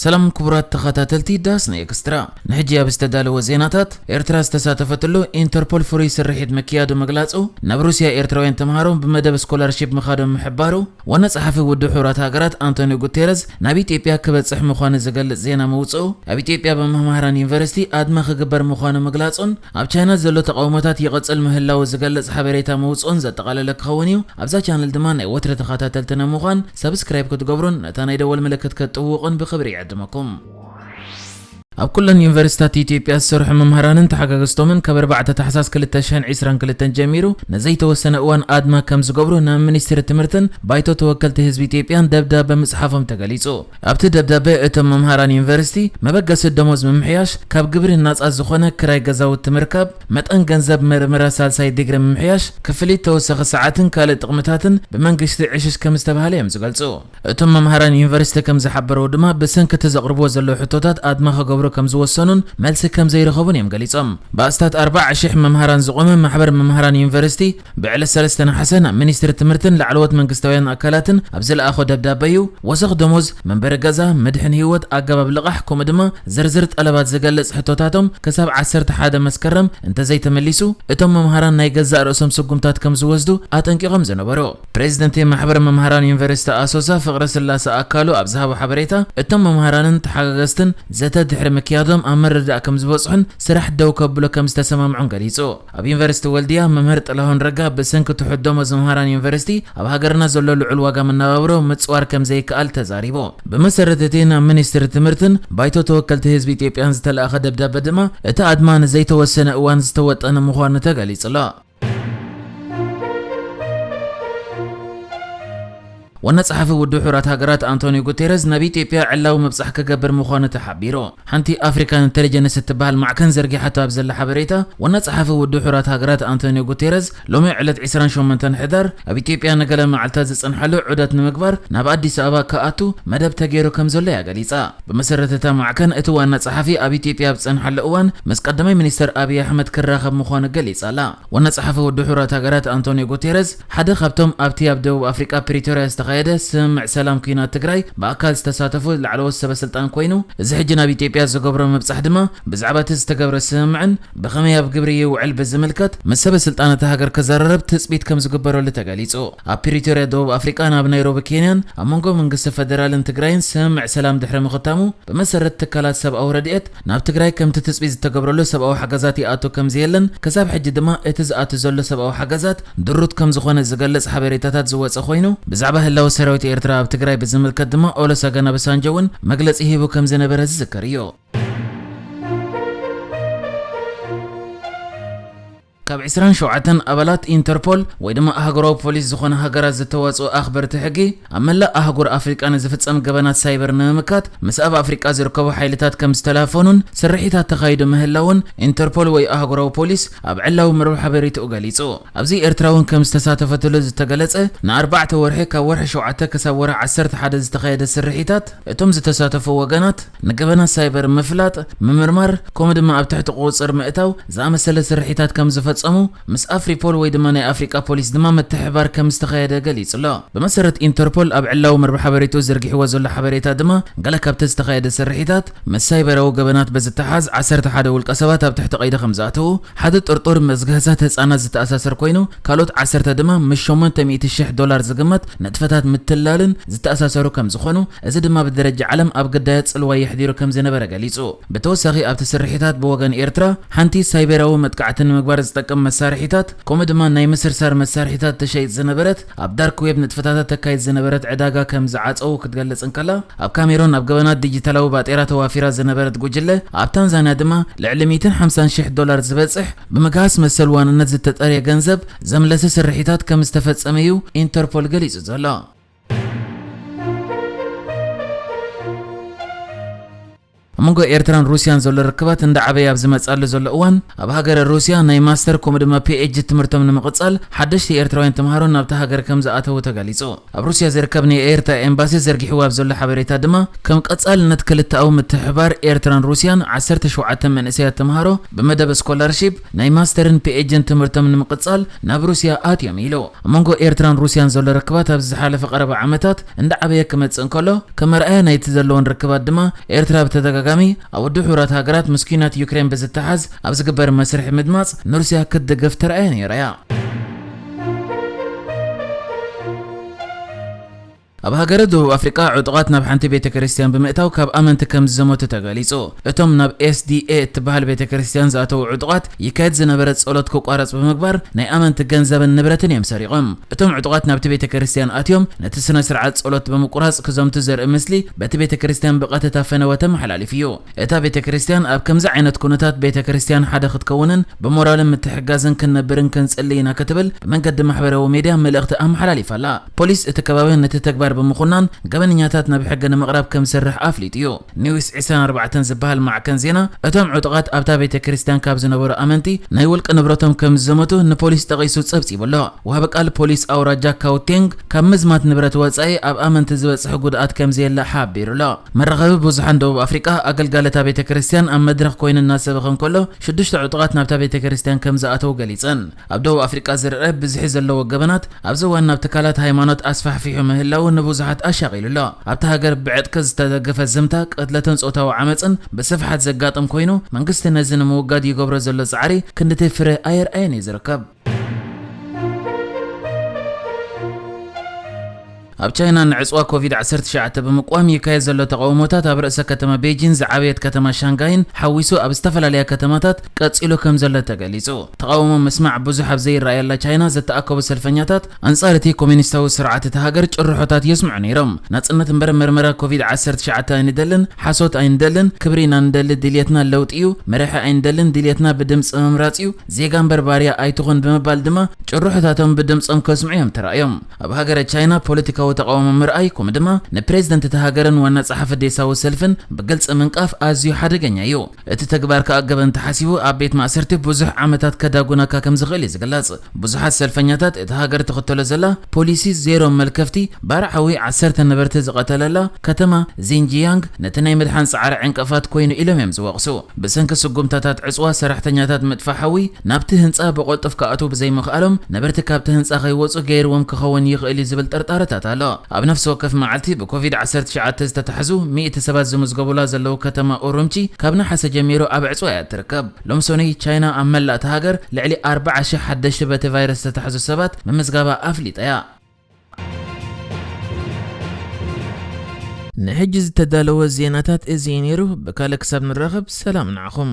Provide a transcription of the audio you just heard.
ሰላም ክቡራት ተኸታተልቲ ዳስና ኤክስትራ፣ ንሕጂ ኣብ ዝተዳለወ ዜናታት፣ ኤርትራ ዝተሳተፈትሉ ኢንተርፖል ፍሩይ ስርሒት ምክያዱ ምግላጹ፣ ናብ ሩስያ ኤርትራውያን ተምሃሮ ብመደብ ስኮላርሺፕ ምኻዶም ምሕባሩ፣ ዋና ጸሓፊ ውድብ ሕቡራት ሃገራት ኣንቶኒዮ ጉቴረዝ ናብ ኢትዮጵያ ክበጽሕ ምዃኑ ዝገልጽ ዜና ምውጽኡ፣ ኣብ ኢትዮጵያ ብመምህራን ዩኒቨርሲቲ ኣድማ ክግበር ምዃኑ ምግላጹን፣ ኣብ ቻይና ዘሎ ተቓውሞታት ይቕጽል ምህላዉ ዝገልጽ ሓበሬታ ምውጽኡን ዘጠቓለለ ክኸውን እዩ። ኣብዛ ቻነል ድማ ናይ ወትሪ ተኸታተልትና ምዃን፣ ሰብስክራይብ ክትገብሩን ነታ ናይ ደወል ምልክት ክትጥውቑን ብኽብሪ ይዕድመኩም። ኣብ ኩለን ዩኒቨርሲታት ኢትዮጵያ ዝሰርሑ መምህራንን ተሓጋገዝቶምን ካብ ኣርባዕተ ታሕሳስ ክልተ ሽሕን ዕስራን ክልተን ጀሚሩ ንዘይተወሰነ እዋን ኣድማ ከም ዝገብሩ ናብ ሚኒስትሪ ትምህርትን ባይቶ ተወከልቲ ህዝቢ ኢትዮጵያን ደብዳበ ምጽሓፎም ተገሊጹ። ኣብቲ ደብዳበ እቶም መምህራን ዩኒቨርሲቲ መበገሲ ደሞዝ ምምሕያሽ፣ ካብ ግብሪ ናጻ ዝኾነ ክራይ ገዛውቲ ምርካብ፣ መጠን ገንዘብ መርመራ ሳልሳይ ዲግሪ ምምሕያሽ፣ ክፍሊት ተወሳኺ ሰዓትን ካልእ ጥቕምታትን ብመንግስቲ ዕሽሽ ከም ዝተባህለ እዮም ዝገልጹ። እቶም መምሃራን ዩኒቨርሲቲ ከም ዝሓበረው ድማ፣ ብሰንኪ እቲ ዘቕርብዎ ዘለዉ ሕቶታት ኣድማ ክገብሩ ከም ዝወሰኑን መልሲ ከም ዘይረኸቡን እዮም ገሊጾም። ብኣስታት ኣርባዓ ሽሕ መምሃራን ዝቖመ ማሕበር መምሃራን ዩኒቨርሲቲ ብዕለት ሰለስተ ነሓሰ ናብ ሚኒስትሪ ትምህርትን ላዕለዎት መንግስታውያን ኣካላትን ኣብ ዝለኣኾ ደብዳበ እዩ፣ ወሰኽ ደሞዝ፣ መንበሪ ገዛ፣ መድሕን ህይወት፣ ኣገባብ ልቓሕ፣ ከምኡ ድማ ዝርዝር ጠለባት ዝገልጽ ሕቶታቶም ክሳብ ዓሰርተ ሓደ መስከረም እንተዘይተመሊሱ፣ እቶም መምሃራን ናይ ገዛእ ርእሶም ስጉምታት ከም ዝወስዱ ኣጠንቂቖም ዝነበሩ። ፕሬዚደንት ማሕበር መምሃራን ዩኒቨርሲቲ ኣሶሳ ፍቕረ ስላሰ ኣካሉ ኣብ ዝሃቦ ሓበሬታ፣ እቶም መምሃራንን ተሓጋገዝትን ዘተ ድሕሪ ምክያዶም ኣብ ምርድዳእ ከም ዝበጽሑን ስራሕ ደው ከብሎ ከም ዝተሰማምዑን ገሊጹ። ኣብ ዩኒቨርሲቲ ወልድያ መምህር ጥላሁን ረጋ ብሰንኪ ትሑት ደሞዝ መምሃራን ዩኒቨርሲቲ ኣብ ሃገርና ዘሎ ልዑል ዋጋ መነባብሮ ምጽዋር ከም ዘይከኣል ተዛሪቡ። ብመሰረት እቲ ናብ ሚኒስትሪ ትምህርትን ባይቶ ተወከልቲ ህዝቢ ኢትዮጵያን ዝተለኣኸ ደብዳበ ድማ፣ እቲ ኣድማ ንዘይተወሰነ እዋን ዝተወጠነ ምዃኑ ተገሊጹ ኣሎ። ዋና ጸሓፊ ውድብ ሕቡራት ሃገራት ኣንቶኒዮ ጉቴረዝ ናብ ኢትዮጵያ ዕላዊ ምብጻሕ ክገብር ምዃኑ ተሓቢሩ። ሓንቲ ኣፍሪካን ኢንተሊጀንስ እትበሃል ማዕከን ዘርጊሓቶ ኣብ ዘላ ሓበሬታ፣ ዋና ጸሓፊ ውድብ ሕቡራት ሃገራት ኣንቶኒዮ ጉቴረዝ ሎሚ ዕለት ዕስራን ሸሞንተን ሕዳር ኣብ ኢትዮጵያ ንገለ መዓልታት ዝጸንሓሉ ዑደት ንምግባር ናብ ኣዲስ ኣበባ ክኣቱ መደብ ተገይሩ ከም ዘሎ እያ ገሊጻ። ብመሰረት እታ ማዕከን፣ እቲ ዋና ጸሓፊ ኣብ ኢትዮጵያ ኣብ ዝጸንሓሉ እዋን ምስ ቀዳማይ ሚኒስተር ኣብይ ኣሕመድ ክራኸብ ምዃኑ ገሊጻ ኣላ። ዋና ጸሓፊ ውድብ ሕቡራት ሃገራት ኣንቶኒዮ ጉቴረዝ ሓደ ካብቶም ኣብቲ ኣብ ደቡብ ኣፍሪቃ ፕሪቶርያ ዝተኻየደ ስምምዕ ሰላም ኲናት ትግራይ ብኣካል ዝተሳተፉ ላዕለዎት ሰበ ስልጣን ኮይኑ፣ እዚ ሕጂ ናብ ኢትዮጵያ ዝገብሮ ምብጻሕ ድማ ብዛዕባ እቲ ዝተገብረ ስምምዕን ብኸመይ ኣብ ግብሪ ይውዕል ብዝምልከት ምስ ሰበ ስልጣን እታ ሃገር ክዘራረብ ትጽቢት ከም ዝግበረሉ ተገሊጹ። ኣብ ፕሪቶርያ ደቡብ ኣፍሪቃ ናብ ናይሮቢ ኬንያን ኣብ መንጎ መንግስቲ ፈደራልን ትግራይን ስምምዕ ሰላም ድሕሪ ምኽታሙ፣ ብመሰረት ትካላት ሰብኣዊ ረድኤት ናብ ትግራይ ከምቲ ትጽቢት ዝተገብረሉ ሰብኣዊ ሓገዛት ይኣቱ ከም ዘየለን፣ ክሳብ ሕጂ ድማ እቲ ዝኣቱ ዘሎ ሰብኣዊ ሓገዛት ድሩት ከም ዝኾነ ዝገልጽ ሓበሬታታት ዝወጸ ኮይኑ፣ ብዛዕባ ህላወ ሰራዊት ኤርትራ ኣብ ትግራይ ብዝምልከት ድማ ኦሉሰገን ኦባሳንጆ እውን መግለጺ ሂቡ ከም ዝነበረ ዝዝከር እዩ። ካብ ዕስራን ሸውዓተን ኣባላት ኢንተርፖል ወይ ድማ ኣህጉራዊ ፖሊስ ዝኾነ ሃገራት ዝተዋጽኡ ኣኽበርቲ ሕጊ፣ ኣብ መላእ ኣህጉር ኣፍሪቃ ንዝፍጸም ገበናት ሳይበር ንምምካት ምስ ኣብ ኣፍሪቃ ዝርከቡ ሓይልታት ከም ዝተላፈኑን ስርሒታት ተኻይዱ ምህላውን ኢንተርፖል ወይ ኣህጉራዊ ፖሊስ ኣብ ዕላዊ መርበብ ሓበሬታኡ ገሊጹ። ኣብዚ ኤርትራ እውን ከም ዝተሳተፈትሉ ዝተገለጸ፣ ንኣርባዕተ ወርሒ፣ ካብ ወርሒ ሸውዓተ ክሳብ ወርሒ ዓሰርተ ሓደ ዝተኻየደ ስርሒታት፣ እቶም ዝተሳተፉ ወገናት ንገበናት ሳይበር ምፍላጥ፣ ምምርማር፣ ከምኡ ድማ ኣብ ትሕቲ ቁጽጽር ምእታው ዝኣመሰለ ስርሒታት ከም ዝፈጸሙ፣ ምስ ኣፍሪፖል ወይ ድማ ናይ ኣፍሪቃ ፖሊስ ድማ ምትሕብባር ከም ዝተኻየደ ገሊጹ ኣሎ። ብመሰረት ኢንተርፖል ኣብ ዕላዊ መርበብ ሓበሬታኡ ዘርጊሕዎ ዘሎ ሓበሬታ ድማ፣ ገለ ካብቲ ዝተኻየደ ስርሒታት ምስ ሳይበራዊ ገበናት ብዝተሓዝ ዓሰርተ ሓደ ውልቀ ሰባት ኣብ ትሕቲ ቀይዲ ከም ዝኣተዉ፣ ሓደ ጥርጡር ምስ ገህሳት ህጻናት ዝተኣሳሰር ኮይኑ፣ ካልኦት ዓሰርተ ድማ ምስ ሸሞንተ ሚእቲ ሽሕ ዶላር ዝግመት ንጥፈታት ምትላልን ዝተኣሳሰሩ ከም ዝኾኑ፣ እዚ ድማ ብደረጃ ዓለም ኣብ ግዳያት ጽልዋ የሕዲሩ ከም ዝነበረ ገሊጹ። ብተወሳኺ ኣብቲ ስርሒታት ብወገን ኤርትራ ሓንቲ ሳይበራዊ መጥቃዕቲ ንምግባር ዝጠቅም መሳርሒታት፣ ከምኡ ድማ ናይ ምስርሳር መሳርሒታት ትሸይጥ ዝነበረት ኣብ ዳርክ ዌብ ንጥፈታታ ተካይድ ዝነበረት ዕዳጋ ከም ዝዓጸዉ ክትገልጽ እንከላ፣ ኣብ ካሜሮን ኣብ ገበናት ዲጂታላዊ ባጤራ ተዋፊራ ዝነበረት ጉጅለ፣ ኣብ ታንዛንያ ድማ ልዕሊ ሚእትን ሓምሳን ሽሕ ዶላር ዝበጽሕ ብምግሃስ መሰል ዋንነት ዝተጠርየ ገንዘብ ዘምለሰ ስርሒታት ከም ዝተፈጸመ እዩ ኢንተርፖል ገሊጹ ዘሎ። መንጎ ኤርትራን ሩስያን ዘሎ ርክባት እንዳዓበየ ኣብ ዝመጻሉ ዘሎ እዋን፣ ኣብ ሃገረ ሩስያ ናይ ማስተር ከምኡ ድማ ፒ ኤች ዲ ትምህርቶም ንምቕጻል ሓደሽቲ ኤርትራውያን ተምሃሮ ናብታ ሃገር ከም ዝኣተዉ ተገሊጹ። ኣብ ሩስያ ዝርከብ ናይ ኤርትራ ኤምባሲ ዘርጊሕዎ ኣብ ዘሎ ሓበሬታ ድማ፣ ከም ቀጻልነት ክልተኣዊ ምትሕባር ኤርትራን ሩስያን ዓሰርተ ሸውዓተ መንእሰያት ተምሃሮ ብመደብ ስኮላርሺፕ ናይ ማስተርን ፒ ኤች ዲን ትምህርቶም ንምቕጻል ናብ ሩስያ ኣትዮም ኢሉ። ኣብ መንጎ ኤርትራን ሩስያን ዘሎ ርክባት ኣብዚ ዝሓለፈ ቀረባ ዓመታት እንዳዓበየ ክመጽእ እንከሎ፣ ከም መርኣያ ናይቲ ዘለዎን ርክባት ድማ ኤርትራ ብተደጋጋሚ ኣብ ውድብ ሕቡራት ሃገራት ምስ ኲናት ዩክሬን ብዝተሓዝ ኣብ ዝግበር መስርሕ ምድማጽ ንሩስያ ክትድግፍ ተራእያ ነይራ እያ። ኣብ ሃገረ ደቡብ ኣፍሪቃ ዕጡቓት ናብ ሓንቲ ቤተ ክርስቲያን ብምእታው ካብ ኣመንቲ ከም ዝዘመቱ ተገሊጹ። እቶም ናብ ኤስ ዲ ኤ እትበሃል ቤተ ክርስቲያን ዝኣተዉ ዕጡቓት ይካየድ ዝነበረ ጸሎት ክቋረጽ ብምግባር ናይ ኣመንቲ ገንዘብን ንብረትን እዮም ሰሪቖም። እቶም ዕጡቓት ናብቲ ቤተ ክርስቲያን ኣትዮም ነቲ ስነ ስርዓት ጸሎት ብምቁራጽ ክዘምቱ ዘርኢ ምስሊ በቲ ቤተ ክርስቲያን ብቐጥታ ፈነወ ተመሓላሊፉ እዩ። እታ ቤተ ክርስቲያን ኣብ ከምዚ ዓይነት ኩነታት ቤተ ክርስቲያን ሓደ ክትከውንን ብሞራልን ምትሕጋዝን ክንነብርን ክንጽሊ ኢና ክትብል ብመንገዲ ማሕበራዊ ሜድያ መልእኽቲ ኣመሓላሊፋ ኣላ። ፖሊስ እቲ ከባቢ ነቲ ተግባር ብምኹናን ገበነኛታት ናብ ሕጊ ንምቕራብ ከም ዝሰርሕ ኣፍሊጡ እዩ። ኒውስ ዕስራን ኣርባዕተን ዝበሃል ማዕከን ዜና እቶም ዕጡቓት ኣብታ ቤተ ክርስቲያን ካብ ዝነበሩ ኣመንቲ ናይ ውልቂ ንብረቶም ከም ዝዘመቱ ንፖሊስ ጠቒሱ ጸብጺቡ ኣሎ። ወሃቢ ቃል ፖሊስ ኣውራጃ ካውቴንግ ካብ ምዝማት ንብረት ወጻኢ ኣብ ኣመንቲ ዝበጽሐ ጉድኣት ከም ዘየለ ሓቢሩ ኣሎ። መራኸቢ ብዙሓን ደቡብ ኣፍሪቃ ኣገልጋሊ እታ ቤተ ክርስቲያን ኣብ መድረኽ ኮይኑ እናሰበኸ እንከሎ ሽዱሽተ ዕጡቓት ናብታ ቤተ ክርስቲያን ከም ዝኣተዉ ገሊጸን። ኣብ ደቡብ ኣፍሪቃ ዝረአ ብዝሒ ዘለዎ ገበናት ኣብዚ እዋን ናብ ትካላት ሃይማኖት ኣስፋሕፊሑ ምህላዉ ንብዙሓት ኣሻቒሉ ኣሎ። ኣብታ ሃገር ብዕጥቂ ዝተደገፈ ዝምታ፣ ቅትለትን ጾታዊ ዓመጽን ብስፍሓት ዘጋጥም ኮይኑ፣ መንግስቲ ነዚ ንምውጋድ ይገብሮ ዘሎ ጻዕሪ ክንድቲ ፍረ ኣየርኣየን እዩ ዝርከብ። ኣብ ቻይና ንዕጽዋ ኮቪድ ዓሰርተ ትሽዓተ ብምቅዋም ይካየድ ዘሎ ተቓውሞታት ኣብ ርእሰ ከተማ ቤጂን ዝዓበየት ከተማ ሻንጋይን ሓዊሱ ኣብ ዝተፈላለያ ከተማታት ቀጺሉ ከም ዘሎ ተገሊጹ። ተቓውሞ ምስማዕ ብዙሕ ኣብ ዘይረኣየላ ቻይና ዝተኣከቡ ሰልፈኛታት ኣንጻር እቲ ኮሚኒስታዊ ስርዓት እታ ሃገር ጭርሖታት የስምዑ ነይሮም። ናጽነት እምበር መርመራ ኮቪድ ዓሰርተ ትሽዓተ ኣይንደልን፣ ሓሶት ኣይንደልን፣ ክብሪ ኢና ንደሊ፣ ድልየትና ለውጢ እዩ፣ መራሒ ኣይንደልን፣ ድልየትና ብድምጺ ምምራጽ እዩ፣ ዜጋ እምበር ባርያ ኣይትኹን ብምባል ድማ ጭርሖታቶም ብድምጾም ከስምዑ እዮም ተራእዮም። ኣብ ሃገረ ቻይና ፖለቲካዊ ተቓውሞ ምርኣይ፣ ከምኡ ድማ ንፕሬዝደንት እታ ሃገርን ዋና ጸሓፊ ዴሳዊ ሰልፍን ብግልጺ ምንቃፍ ኣዝዩ ሓደገኛ እዩ። እቲ ተግባር ከኣ ገበን ተሓሲቡ ኣብ ቤት ማእሰርቲ ብዙሕ ዓመታት ከዳጉነካ ከም ዝኽእል እዩ ዝግለጽ። ብዙሓት ሰልፈኛታት እታ ሃገር ትኽተሎ ዘላ ፖሊሲ ዜሮ መልከፍቲ ባርዕ ሓዊ ዓሰርተ ነበርቲ ዝቐተለላ ከተማ ዚንጂያንግ ነቲ ናይ ምድሓን ጻዕሪ ዕንቅፋት ኮይኑ ኢሎም እዮም ዝወቕሱ። ብሰንኪ ስጉምታታት ዕጽዋ ሰራሕተኛታት ምጥፋእ ሓዊ ናብቲ ህንጻ ብቐልጡፍ ክኣትዉ ብዘይምኽኣሎም ነበርቲ ካብቲ ህንጻ ከይወጹ ገይርዎም ክኸውን ይኽእል እዩ ዝብል ጥርጣረታት ኣሎ። ኣብ ነፍሲ ወከፍ መዓልቲ ብኮቪድ ዓሰርተ ትሽዓተ ዝተታሕዙ ሚእቲ ሰባት ዝምዝገቡላ ዘለዉ ከተማ ኡሩምቺ ካብ ነሓሰ ጀሚሩ ኣብ ዕጽዋ እያ ትርከብ። ሎም ሰኑይ ቻይና ኣብ መላእ እታ ሃገር ልዕሊ ኣርብዓ ሽሕ ሓደሽቲ በቲ ቫይረስ ዝተታሕዙ ሰባት ምምዝጋባ ኣፍሊጣ እያ። ንሕጂ ዝተዳለወ ዜናታት እዚ እዩ ነይሩ። ብካልእ ክሳብ ንራኸብ ሰላም ንዓኹም።